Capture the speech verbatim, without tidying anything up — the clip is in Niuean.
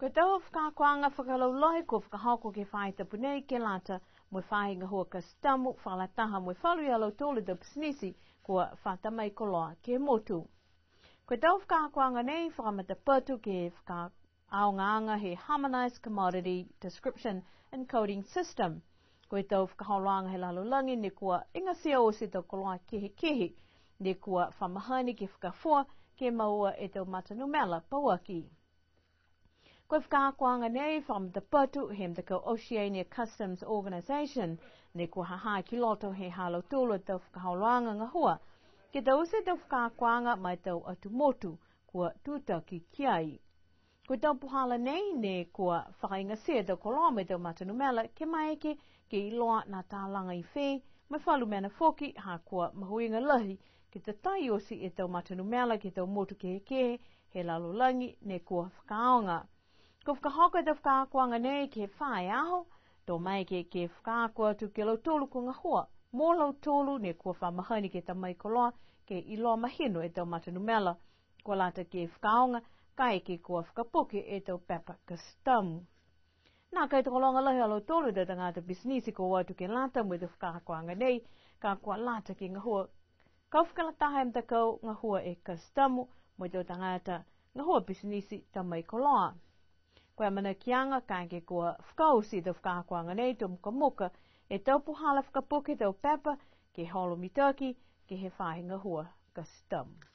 Ko e tau fakaakoaga fakalaulahi kua fakahoko ke he faahi tapu nei ke lata mo e faahi gahua kasitamu, fakalataha mo e falu ia lautolu tau pisinisi kua fa ta mai koloa ke he motu. Ko e tau fakaakoaga nei fakamatapatu ke he fakaaogaaga he Harmonized Commodity Description and Coding System. Ko e tau fakaholoaga he lalolagi ne kua igatia oti e tau koloa kehekehe ne kua fa mahani ke fakafua ke moua e tau matanumela pauaki. Ko e fakaakoaga nei fakamatapatu he matakau Oceania Customs Organisation ne kua ha ha ki loto he ha lautolu a tau fakaholoaga gahua ke taute e tau fakaakoaga ma e tau atu motu kua tutaki ki ai. Ko e tau puhala nei ne kua fakaigatia e tau koloa mo e tau matanumela ke maeke ke iloa na talaga i fē, mo e falu mena foki ha kua mahuiga lahi ke tatai oti e tau matanumela ke he tau motu kehekehe he lalolagi ne kua fakaaoga. Kua fakahoko e tau fakaakoaga nei ke he fā e aho, to maeke ke fakaako atu ki a lautolu kua gahua mo lautolu ne kua fa mahani ke ta mai koloa ke iloa mahino e tau matanumela kua lata ke fakaaoga, kaeke kua fakapuke e tau pepa kasitamu. Nākai tokologa lahi a lautolu e tau tagata pisinisi kua o atu ke lata mo e tau fakaakoaga nei, ka kua lata ke gahua kau fakalataha e matakau gahua e kasitamu mo e tau tagata gahua pisinisi ta mai koloa. Ko e amanakiaga kaeke kua fakaoti e tau fakaakoaga nei to mukamuka e tau puhala fakapuke e tau pepa ke holo mitaki ke he faahi gahua kasitamu.